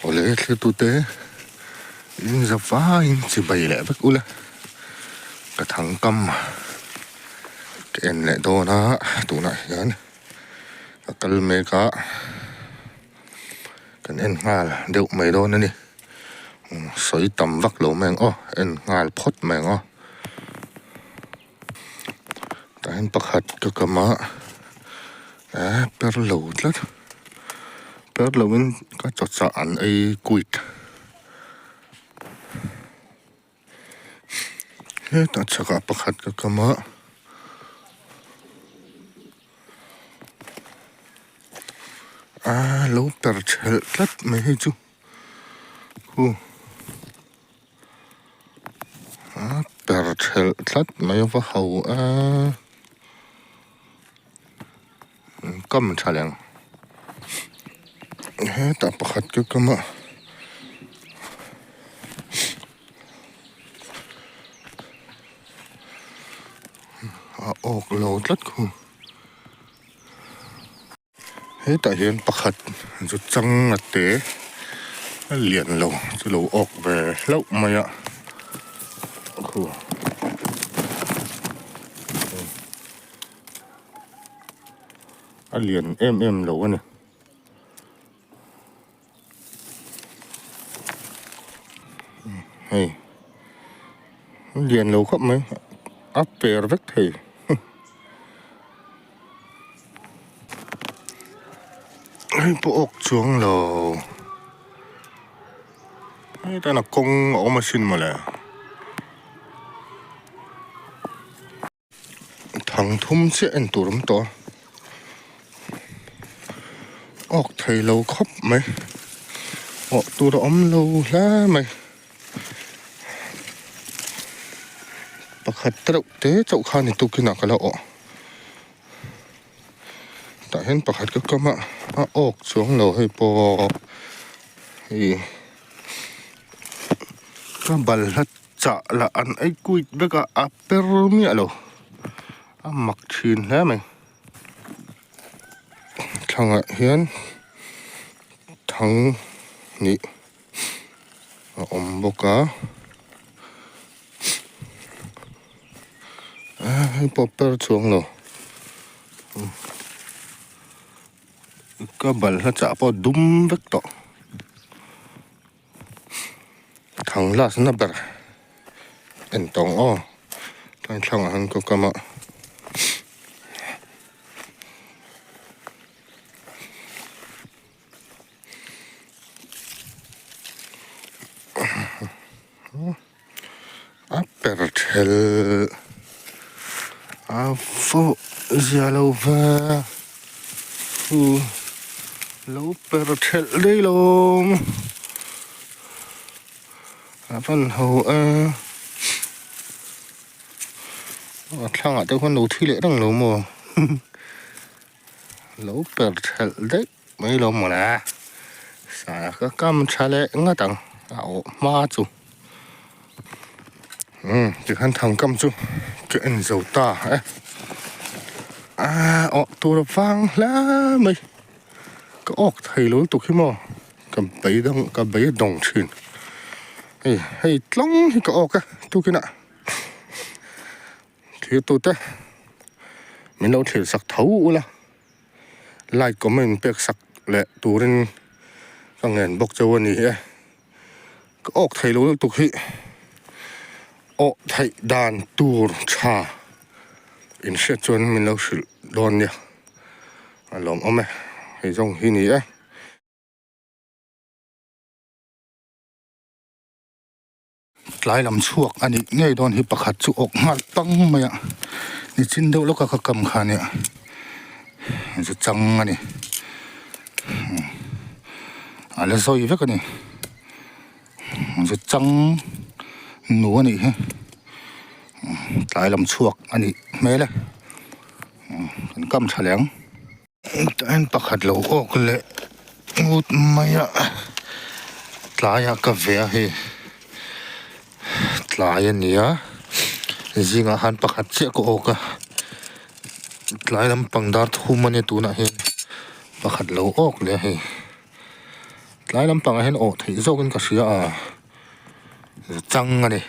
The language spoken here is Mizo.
Awle thlir tute in za vaiin chibai leh vek ula ka thang kam ka en leh dawn a tunah hian ka kal mek a kan en nghal deuh mai dawn a ni sawi tam vak lo mai ang aw en nghal phawt mai ang aw. Tah hian pakhat ka kam a eh per lo tlat per lo in ka chaw chah an ei kuit hetah chhakah pakhat ka kam a ah lo per thelh tlat mai hei chu khu. A per thelh tlat mai a va ho a kam tha leng hetah pakhat ka kam a a awk lo tlat khu. Hetah hian pakhat zu chang a te a lian lo chu lo awk ve hlauh mai a khu a lian em em lo a ni. Hei a lian lo khawp mai a per vek thei. Hei pawh awk chuang lo hetah kawng a awm asin mawle. Thang thum chiah en tur awm tawh a awk thei lo khawp mai awh tur a awm lo hle mai pakhat reuh te chauh kha ni tukin ah ka la awh tah hian pakhat ka kam a a awk chuang lo hei pawh hei ka balhla chah lah an ei kuit vek a a per miah lo a mak thin hle mai thlangah hian thang hnih a awm bawk a hei pawh per chuang lo ka balhla chah pawh a dum vek tawh. Thang last na ber en tawng aw tlai thlangah hian ka kam a. A per thelh a fawh zia lo va hu lo per thelh daih lo a van ho a a thlangah te khuan lo thi leh reng lo maw lo per thelh daih mai lo mawle sa ka kam tha leh ngat ang a awh hma chu. Umm tikhan thangkam chu ka en zo ta e aaa awh tur a vang hle mai ka awk thei lo lutuk hi maw ka beidawng ka beidawng thin hei hei tlawng hi ka awk a tukinah thlir tute min lo thlir sak tho ula like comment pek sak leh turin ka ngen bawk chauh a ni e. Ka awk thei lo lutuk hi awh theih dan tur tha in hriat chuan min lo hrilh dawn nia a lawmawm e hei zawng hi ni e. Tlai lam chhuak a nih ngei dawn hi pakhat chu awk nghal pang mai a nichin deuh lawka ka kam kha nia zu chang a ni a la zawi vek a ni zu chang nu a nih hi tlai lam chhuak a nih hmel e kan kam tha leh ang tah hian pakhat lo awk leh ngut mai a tlaiah ka ve a hei tlai a ni a zingah khan pakhat chiah ka awk a tlai lampang dar thum a nia tunah hian pakhat lo awk leh a hei. Tlai lampangah hian awh theih zawkin ka hria a, chang a ni.